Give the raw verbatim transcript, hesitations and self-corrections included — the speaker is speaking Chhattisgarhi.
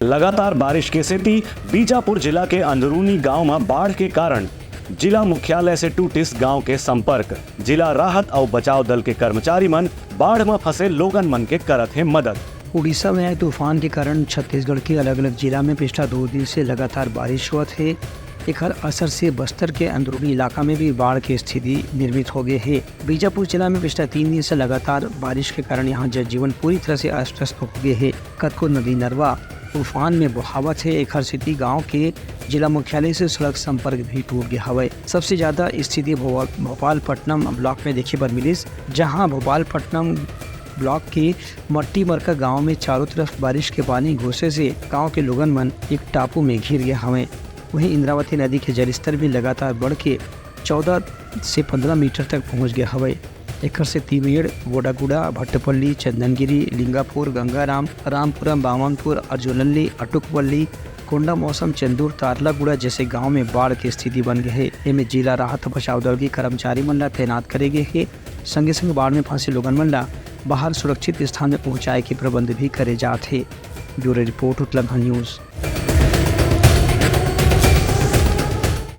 लगातार बारिश के सेती बीजापुर जिला के अंदरूनी गांव म बाढ़ के कारण जिला मुख्यालय से टूटिस गांव के संपर्क। जिला राहत अउ बचाव दल के कर्मचारी मन बाढ़ म फंसे लोगन मन के करत हे मदद। उड़ीसा में आए तूफान के कारण छत्तीसगढ़ के अलग-अलग जिला में पिछला दो दिन से लगातार बारिश होवत हे। एखर असर से बस्तर के अंदरूनी इलाका में भी बाढ़ के स्थिति निर्मित हो गए हे। बीजापुर जिला में पिछला तीन दिन से लगातार बारिश के कारण यहाँ जनजीवन पूरी तरह से अस्त व्यस्त हो गए हे। कतको नदी नरवा उफान में बोहावत हे, एखर सेती गांव के जिला मुख्यालय से सड़क संपर्क भी टूट गया हवय। सबसे ज्यादा स्थिति भोपाल, भोपालपट्टनम ब्लॉक में देखे बर मिलिस, जहां भोपालपट्टनम ब्लॉक के मट्टी मरका गांव में चारों तरफ बारिश के पानी घुसे से गांव के लोगन मन एक टापू में घिर गए हवय। वहीं इंद्रावती नदी के जलस्तर भी लगातार बढ़ के चौदह से पंद्रह मीटर तक पहुंच गया हवय। एखर से तीमेड़, गोडागुड़ा, भट्टपल्ली, चंदनगिरी, लिंगापुर, गंगाराम, रामपुरम, बामनपुर, अर्जुनल्ली, अटुकपल्ली, कोंडा मौसम, चंदूर, तारलागुड़ा जैसे गांव में बाढ़ के स्थिति बन गए हे। एमे जिला राहत बचाव दल के कर्मचारी मन ला तैनात करे गए हे। संगे संग बाढ़ में फंसे लोगन मन ला बाहर सुरक्षित स्थान में पहुंचाए के प्रबंध भी करे जात हे। Bureau report, Uttarakhand news.